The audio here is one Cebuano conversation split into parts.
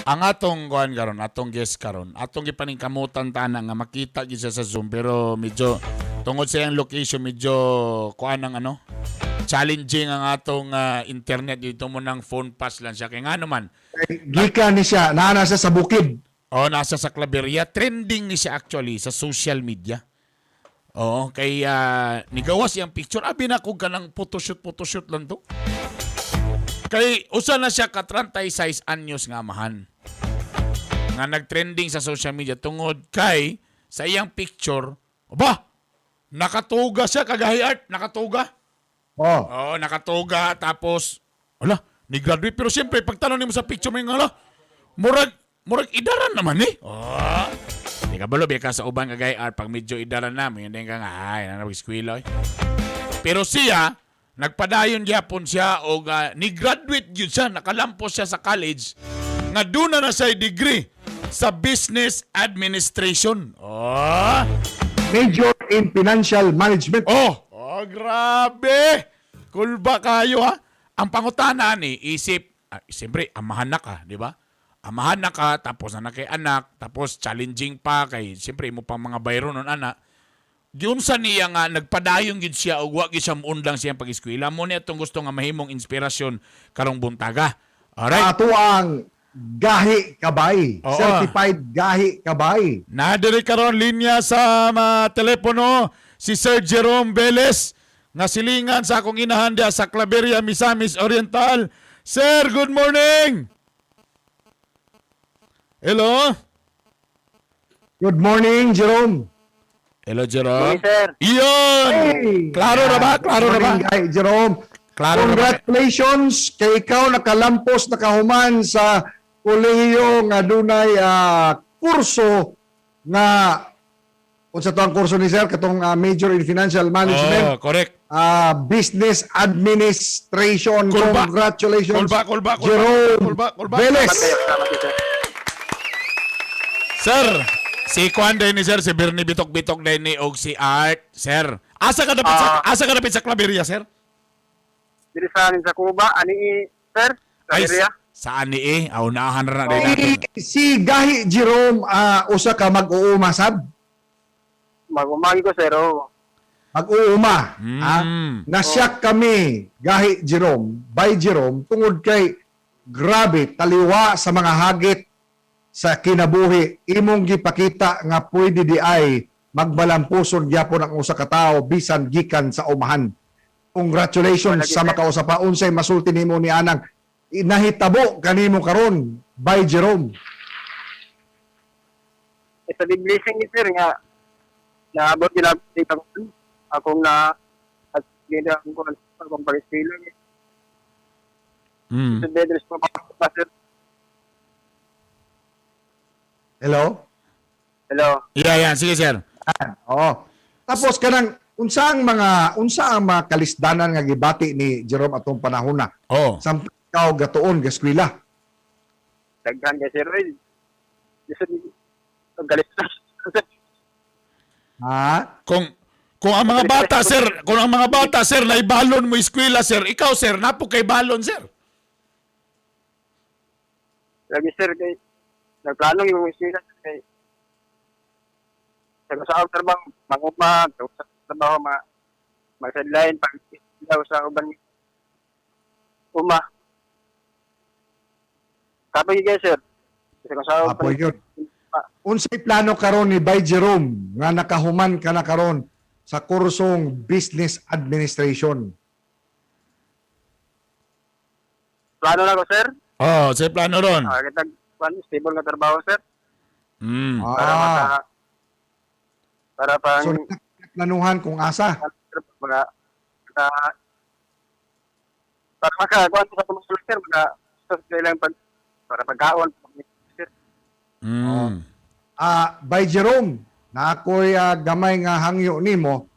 Ang atong kuan karon, atong guest karon, atong gipaningkamutan tanan nga makita gyud siya sa Zoom, pero medyo tungod sa iyang location, medyo kuan ang ano, challenging ang atong internet dito mo, nang phone pass lang siya kay nga naman. Gikan ni siya, naa na siya sa bukid. Oh, nasa sa Claveria. Trending ni siya actually sa social media. Oo, kay nigawas iyang picture. Abi na kung kanang photoshoot, photoshoot lang to. Kay usa na siya ka 36 anyos nga amahan nga nagtrending sa social media tungod kay sa iyang picture, ba, nakatuga siya, kagahi Art, nakatuga. Oh. Oo, nakatuga, tapos ala, ni graduate, pero siyempre pagtanong nimo sa picture mo yung ala, murag idaran naman eh. Oh. Di ka balo ka sa uban, kagay Art, pag medyo idaran na mo, hindi ka nga ay na eskwela eh. Pero siya nagpadayon gyapon siya og ni graduate gyud siya, nakalampos siya sa college nga duna na siya degree sa business administration. Oh. Major in financial management. Oh, grabe. Kulba kayo ha. Ang pangutana ni isip, siyempre amahan na ka, di ba? Amahan na ka, tapos na kay anak, tapos challenging pa kay siyempre imo pang mga bayro nun ana. Giunsa niya nga nagpadayon gid siya ug wa gid siya muundang siyang pag-eskwela? Mo ni atong gusto nga mahimong inspirasyon karong buntaga. Alright. Ato ang Gahi Kabay. Oo. Certified Gahi Kabay. Nadiri karon linya sa mga telepono si Sir Jerome Velez nga silingan sa akong inahan diha sa Claveria, Misamis Oriental. Sir, good morning. Hello? Good morning, Jerome. Hello, Jerome. Morning, sir. Iyon! Hey! Klaro na ba? Klaro na ba? Morning, Gahi Jerome. Klaro na ba? Congratulations kay ikaw nakalampos, nakahuman sa kolehiyo nga dunay kurso nga unsa to ang kurso ni sir, katong major in financial management, Oh, correct. Business administration. Kulba. Congratulations, Kulba, kulba, kulba. Jerome Kulba, kulba. Velez. Salamat kayo, salamat kayo, sir. Sir, si Kwan din ni sir, si Bernie Bitok-Bitok din ni og si Art. Sir, asa ka dapit sa Claveria, sir? Diri sa amin sa Cuba, ani sir, sa Ay, area. saan ni eh? Aw, naahan na din Si, natin. si Gahi Jerome, usa ka mag-uuma sab. Magumagi ko, sir. Oh. Mag-uuma. Ah, nasyak kami, Gahi Jerome, by Jerome, tungod kay grabe taliwa sa mga hagit sa kinabuhi imong gipakita nga pwede di ay magbalampuson gyapon ang usa ka tawo bisan gikan sa umahan. Congratulations Wala sa gyud, sir. makausa pa. Unsay masulti nimo ni anang nahitabo kanimo karon, by Jerome? It's a big blessing ni sir nga naabot nila dito akong na at gina ang ko akong pag-eskwela. Sa bedres po pa, sir. Hello? Hello. Yeah. Sige, sir. Oo. Tapos kanang unsa ang mga kalisdanan nga gibati ni Jerome atong panahon na? Oh. Samtang ikaw gatuon gaskwela. Daghan kay sir. Ay, listen, ang galit na. Ha? Kung ang mga bata, sir, kung ang mga bata, sir, naibalon mo eskwela, sir, ikaw, sir, napo kay balon, sir. Lagi, sir, kay nagplano yung eskwela, sir, kay sa sa akong trabaho, manguma, sa trabaho, ma mag-sideline, pag ilaw sa uban uma. Kapag kayo, sir. Sa sa Apo yun. Unsay plano karon ni Bay Jerome nga nakahuman ka na karon sa kursong Business Administration? Plano na ko, sir. Oh, sa plano ron. Ah, kita plan stable na trabaho, sir. Para maka para pang So planuhan kung asa. Mga maka para maka kuan sa tumulong, sir, maka sa kailang pag para pagkaon, sir. Bay Jerome, na ako'y gamay nga hangyo nimo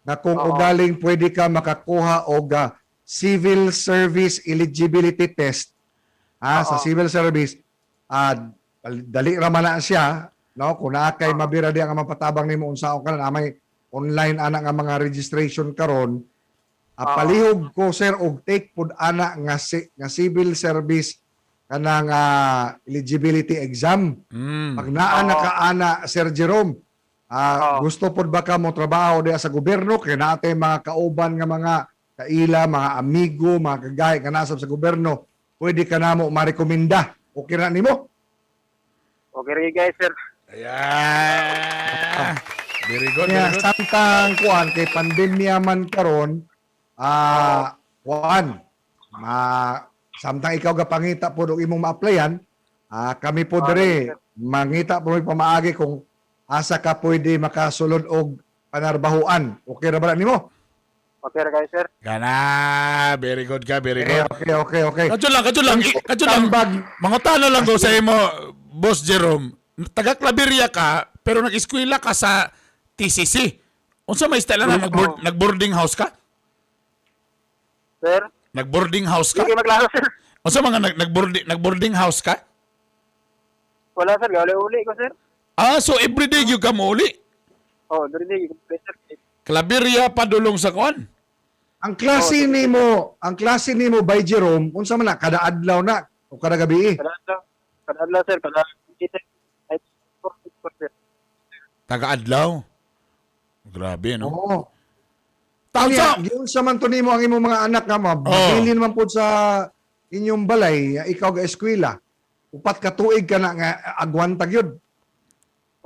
na kung ugaling pwede ka makakuha og civil service eligibility test sa civil service, dali ra man na siya, no, kung naa kay mabira di ang mapatabang nimo unsaon ka na may online ana nga mga registration karon, palihog ko, sir, og take pud ana nga, nga civil service kanang eligibility exam. Pag naa na ka ana, Sir Jerome, gusto pod ba ka mo trabaho diha sa gobyerno kay naa tay mga kauban nga mga kaila, mga amigo, mga kagay nga nasa sa gobyerno, pwede ka namo marekomenda. Okay ra nimo? Okay rin guys, sir. Ayan. Very good, Kaya very good. samtang kuan kay pandemya man karon, kuan ma samtang ikaw gapangita pod og imong ma-applyan, kami po dere mangita po mi pamaagi kung asa ka pwede makasulod og panarbahuan. Okay ra ba nimo? Okay ra guys, sir. Gana, very good ka, very Okay, good. okay. Kadyo lang, kadyo lang, kadyo lang. Tambag. Mga tano lang ko sa imo, Boss Jerome. Taga Claveria ka, pero nag-eskwela ka sa TCC. Unsa may style na nag-boarding house ka? Sir, Nag-boarding house ka? hindi kayo maglaro, sir. Unsa mga nag-boarding house ka? Wala, sir. Gauli-uli ko, sir. Ah, so everyday you ka uli. Oh, diri ko, sir. Claveria padulong sa kuan. Ang klase nimo by Jerome, unsa man na kada adlaw na o kada gabi? Kada adlaw. Kada adlaw, sir. Kada sir. Ay, four, four, sir. Taga adlaw. Grabe, no? Oo. Taon Kaya, sa giunsa man to nimo ang imong mga anak nga mabilin man pud sa inyong balay, ikaw ga eskwela. 4 ka tuig ka na nga agwanta gyud.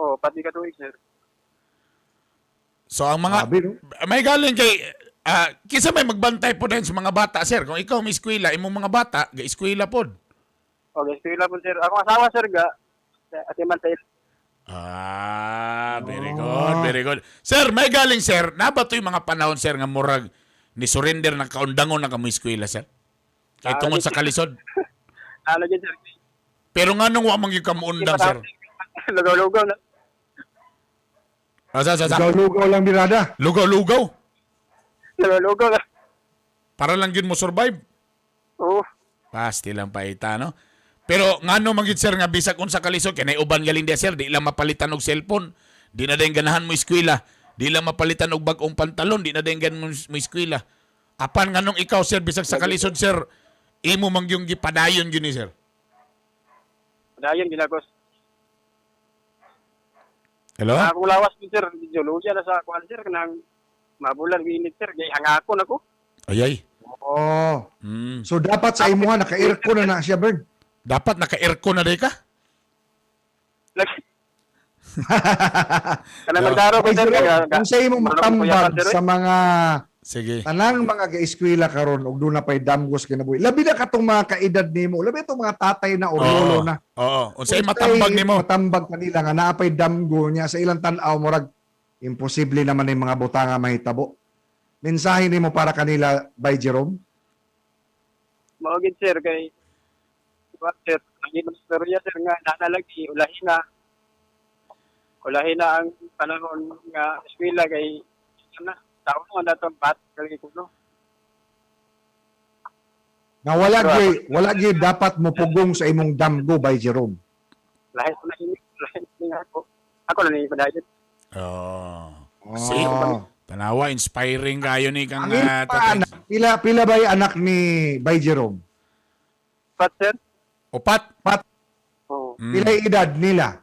Oh, pati ka tuig, sir. So ang mga Grabe, no? may galing kay kinsa may magbantay po din sa mga bata, sir. Kung ikaw may eskwela, imong mga bata ga eskwela pod. Okay, eskwela po, sir. Ako asawa, sir, ga. Ate man sa Ah, very good, very good. Sir, may galing sir, nabato yung mga panahon sir nga murag ni surrender na kaundangon na kamo eskwela, sir. Kay tungod sa kalisod. Ano dyan, sir? Pero nganong wa man gyud ka muundang, sir? Lugaw-lugaw na. Ah, sa, sa, sa. Lugaw-lugaw lang birada. Lugaw-lugaw. Lugaw-lugaw na. Para lang gyud mo survive. Oo. Pasti lang paita, no? Pero ngano man gyud sir nga bisag unsa kalisod kay nay uban galing diya sir, di lang mapalitan og cellphone, di na din ganahan mo eskwela, di lang mapalitan og bag-ong pantalon, di na din ganahan mo eskwela. Apan nganong ikaw sir bisag sa kalisod sir, imo man gyung gipadayon gyud ni sir. Dayon, ginagos. Hello? Akong lawas po, sir. Medyo luya na sa kuan, sir. Kanang mabulan, winit, sir. Gay hangakon ako. Ay ay. Oo. So dapat sa imuha naka-aircon na na siya, Bern. Dapat naka-aircon na day ka? Kanang magdaro ko, Bay sir. Jerome, kung sa imong matambag sa mga Sige. tanang mga gaeskwela karon og doon na pay damgos kinabuhi. Labi na katong mga kaedad nimo, labi itong mga tatay na or lolo na. Oo. Unsay matambag nimo? Matambag kanila nga naa pay damgo niya sa ilang tan-aw murag imposible naman yung mga butanga mahitabo. Mensahe nimo para kanila by Jerome? Mao gid, sir, kay diba, sir, ang imong istorya, sir, nga nanalagi ulahi na. Ulahi na ang panahon nga eskwela kay ano na taon na datong bat kay kuno. Nga wala gyud dapat mopugong sa imong damgo by Jerome. Lahi ko na ini, lahi na ako. Ako na ni padayon. Oh. Oh. See? Tanawa, inspiring kayo ni kang Ang imong mga tatay. anak, pila pila ba yung anak ni by Jerome? Pat, sir. Upat. Pat, Oh, pila yung edad nila?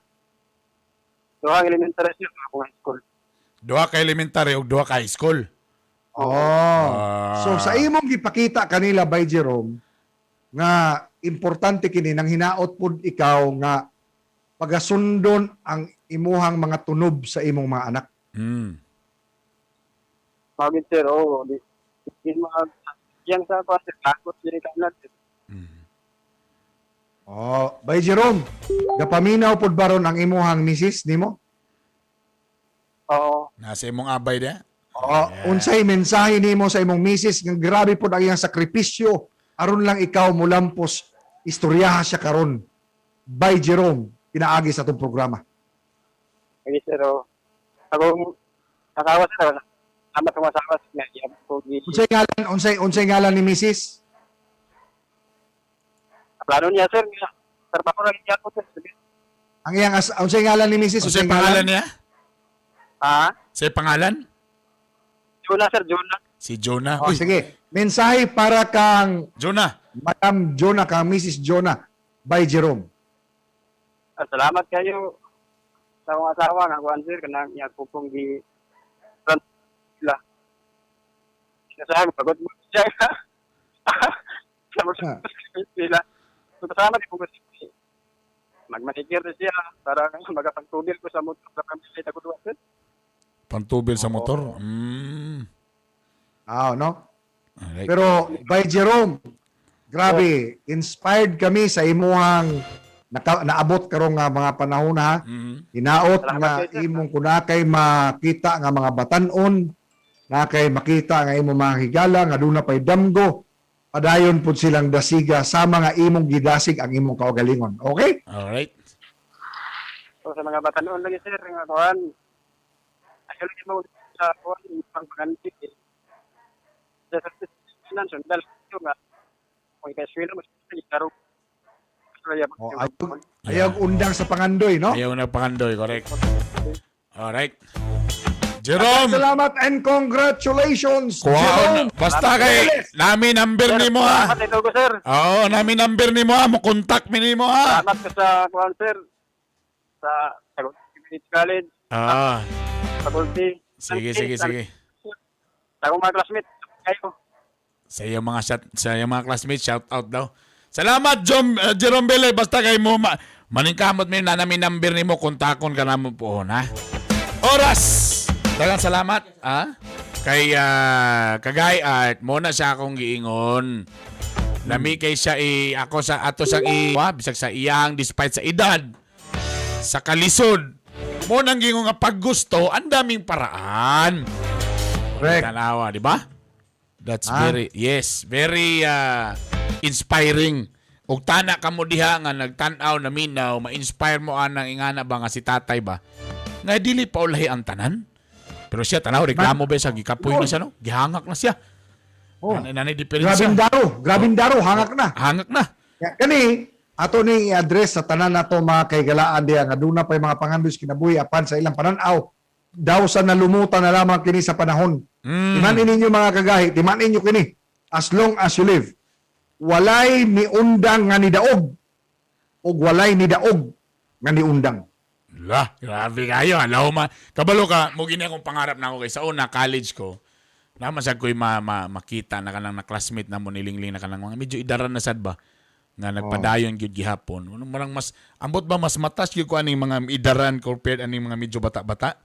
Duhang elementary, sir, ako high school. Duha ka elementary ug duha ka high school. Oh. Ah. So sa imong gipakita kanila by Jerome nga importante kini nang hinaot pud ikaw nga pagasundon ang imuhang mga tunob sa imong mga anak. Mao gid, sir, oh, di di ma yang sa pa, sir, takot diri ka na, sir. Oh, by Jerome, gapaminaw pud baron ang imuhang misis nimo? Oo. Nasa imong abay da. Oh, unsay mensahe nimo sa imong misis nga grabe pud ang iyang sakripisyo aron lang ikaw mulampos istoryaha siya karon by Jerome pinaagi sa atong programa. Sige, sir, oh. Ako asawa, sir, ama sa asawa, sir, nga iyab ko gi Unsay ngalan ni misis? Plano niya, sir, nga trabaho ra gyud ako, sir. Sige. Ang iyang unsay ngalan ni misis? Unsay pangalan niya? Ha? Say pangalan? Jonah, sir, Jonah. Si Jonah. Oh, Uy, sige. Mensahe para kang Jonah. Madam Jonah, kang Mrs. Jonah. Bay Jerome? Ah, salamat kayo sa akong asawa nga kuan, sir, kanang iya pupong gi sila. Kasi pagod mo siya. Sa mo sila. So kasama di po ko siya. Magmanikir na siya para magapagtugil ko sa motor sa pamilya ko duwa, sir. Pantubil sa motor. Ah, no? Alright. Pero Bay Jerome, grabe, inspired kami sa imuhang naabot karong nga mga panahon ha. Hinaot Salamat nga kayo, sir. imong kunakay makita nga mga batan-on, nakay makita nga imong mga higala nga duna pay damgo. Padayon pud silang dasiga sa mga imong gidasig ang imong kaugalingon. Okay? Alright. So sa mga batan-on lagi, sir, nga kuan. Ayaw lagi mo sa kuan pang paganti. Sa sa sundal ko nga kung ikaswilo mo sa karo. O, ayaw, ayaw undang sa pangandoy, no? Ayaw na pangandoy, correct. Alright. Jerome! Salamat and congratulations, Kuhaon. Jerome! Basta kay nami number nimo ha. Salamat ito ko, sir. Oo, nami number nimo ha. Mo contact mi nimo ha. Salamat ko sa kuan, sir. Sa Community College, faculty. Sige, sige, sige. Sa akong mga classmate, kayo. Sa iyong mga shout, sa iyong mga classmates, shout out daw. Salamat Jom, Jerome Bele, basta kay mo maningkamot mi na nami number nimo, kontakon ka namo puhon ha. Oras. Daghang salamat ha. Kay Kagay Art mo na siya akong giingon. Lami kay siya i ako sa ato sang i wa, bisag sa iyang despite sa edad sa kalisod mo nang giingon nga paggusto ang daming paraan. Correct. Tanawa, di ba? That's Ah. very, yes, very inspiring. Ug tana ka mo diha nga nagtan-aw na minaw, ma-inspire mo anang ingana ba nga si tatay ba? Nga dili pa ulahi ang tanan. Pero siya tanaw reklamo ba sa gikapoy na siya no? Gihangak na siya. Oh. Nanay nanay diferensya. Grabing daro, grabing daro, hangak na. Hangak na. Ya, kani ato ning i-address sa tanan nato mga kahigalaan diha nga duna pay mga pangandoy sa kinabuhi apan sa ilang panan-aw daw sa nalumutan na lamang kini sa panahon. Timan ninyo mga kagahi, timan ninyo kini as long as you live. Walay niundang nga nidaog ug walay nidaog nga niundang. La, grabe kayo. Alaw ma. Kabalo ka, mo gini akong pangarap na ako kay sa una college ko. Naman sad ko'y makita na kanang na classmate na mo nilingling na kanang mga medyo idaran na sad ba nga nagpadayon gyud gihapon. Ano marang mas ambot ba mas matas gyud ko aning mga idaran compared aning mga medyo bata-bata?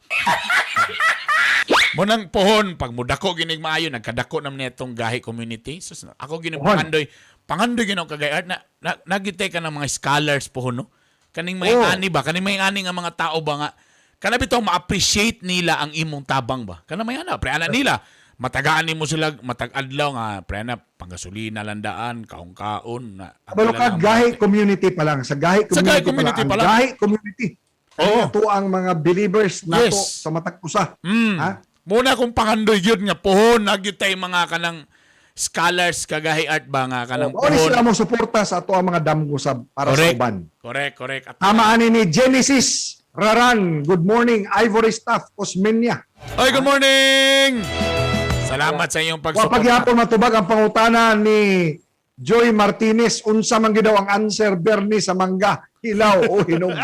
Mo nang pohon pag mudako ginig maayo nagkadako nam netong gahi community. Sus, ako ginig Pohon. pangandoy, pangandoy ginaw kagay art na, na nagitay ka ng mga scholars pohon no. Kaning may Oo. ani ba, kaning may ani nga mga tao ba nga kana bitaw ma-appreciate nila ang imong tabang ba. Kana may ana, pre ana nila. Matagaan nimo sila matag adlaw nga pre ana panggasolina landaan, kaon-kaon na. ang Kabalo ilan ka, ang gahi community pa lang. Sa gahi Sa community, gahi community pa pa lang. lang. Ang gahi community. Oo. Ito ang mga believers nato Yes. sa matag usa. Ha? Muna kung pangandoy gyud nga pohon nagyud tay mga kanang scholars kagahi art ba nga kanang Mao ni pohon. sila mo suporta sa ato ang mga damgo sa para sa Correct. uban. Correct, correct. At, Tama ani ni Genesis Raran. Good morning, Ivory Staff Osmeña. Oy, good morning. Salamat sa iyong Wa pagsuporta. pagyapon matubag ang pangutana ni Joy Martinez unsa man gyud daw ang answer Bernie sa mangga, hilaw o hinog.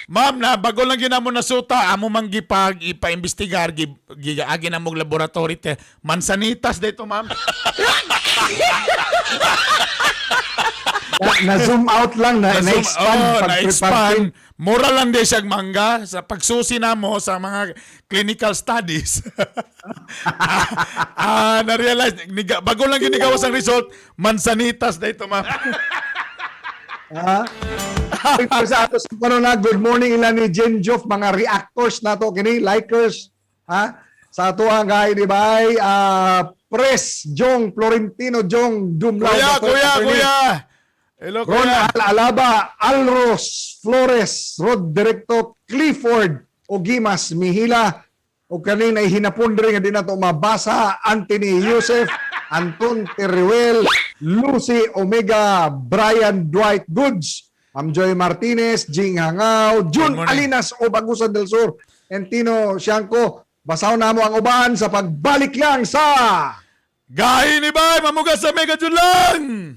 Ma'am, na bago lang gyud namo nasuta, amo man gipag ipaimbestigar gi, giagi na mong laboratory te. Mansanitas dito, ma'am. Na zoom out lang na, na-expand Oh, pag- na-expand. Mura lang di siyang mangga sa pagsusi namo sa mga clinical studies. Na-realize bago lang gyud nigawas ang result, mansanitas dito, ma'am. Ha? Ay, sa ato sa panahon na, good morning ila ni Jen Joff, mga reactors nato kini, likers, ha? Sa ato ang gay di ba ay Press Jong Florentino Jong Dumlao. Kuya, Dr. kuya, Attorney. kuya. Hello, Ron kuya. Al Alaba, Alros Flores, Rod Directo Clifford Ogimas Mihila o kaning nahihinapon diri nga di nato mabasa Anthony Yusef, Anton Teruel, Lucy Omega, Brian Dwight Goods, Ma'am Joy Martinez, Jing Hangao, Jun Good morning. Alinas o Bagusan del Sur, and Tino Siangco. Basaw na mo ang uban sa pagbalik lang sa Gahi ni Bay, mamugas sa Mega Julang.